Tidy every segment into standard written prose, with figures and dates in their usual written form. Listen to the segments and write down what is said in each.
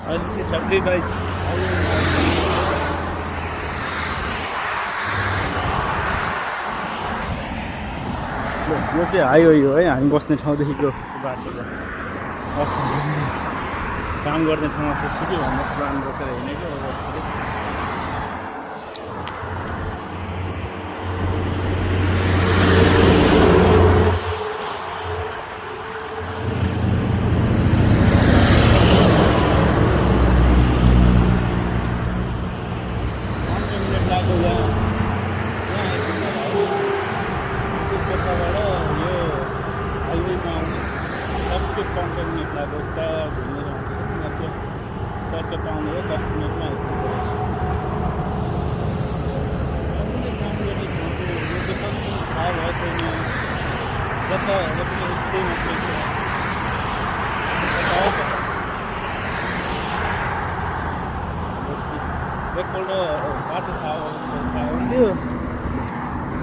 अहिले चाहिँ ठ्याक्कै गाइस यो चाहिँ हाइवे हो है, हामी बस्ने ठाउँदेखिको बाटो काम गर्ने ठाउँमा पुग्छु कि भन्ने प्लान बोकेर हिँडेको। सर्टकट आउने हो 10 मिनटमा आइपुग्दो रहेछ। लोकेसन थाहा भयो छैन, जता हेरे पनि यस्तै मात्रै छ। एकपल्ट बाटो थाहा हुन्थ्यो,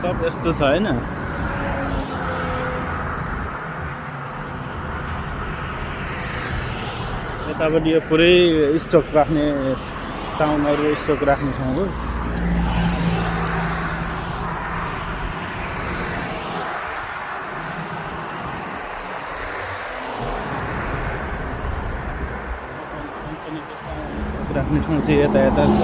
सब यस्तो छ होइन। यतापट्टि यो पुरै स्टक राख्ने साउन्डहरू स्टक राख्ने ठाउँ हो। राख्ने ठाउँ चाहिँ यता छ।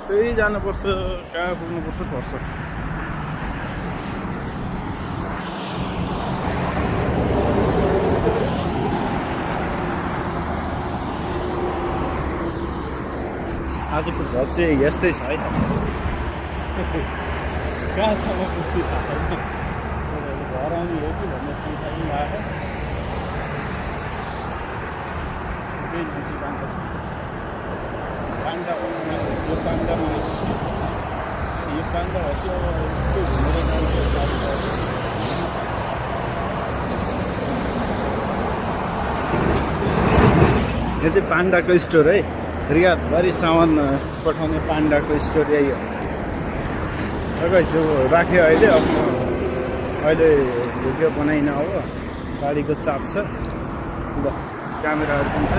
त्यही जानुपर्छ, कहाँ पुग्नुपर्छ पर्छ। आजको भ्लग चाहिँ यस्तै छ है। कहाँसम्म खुसी थाहा छैन, घर आउनु हो कि भन्ने शङ्का पनि लाग्यो। पान्डा यो पान्डामा यो पान्डा हसी अब यस्तो घुमेर यो चाहिँ पान्डाको स्टोर है। रियादभरि सामान पठाउने पान्डाको स्टोर यही हो। छु राखेँ अहिले। अब अहिले भिडियो बनाइन, अब गाडीको चाप छ, ल क्यामेराहरू पनि छ।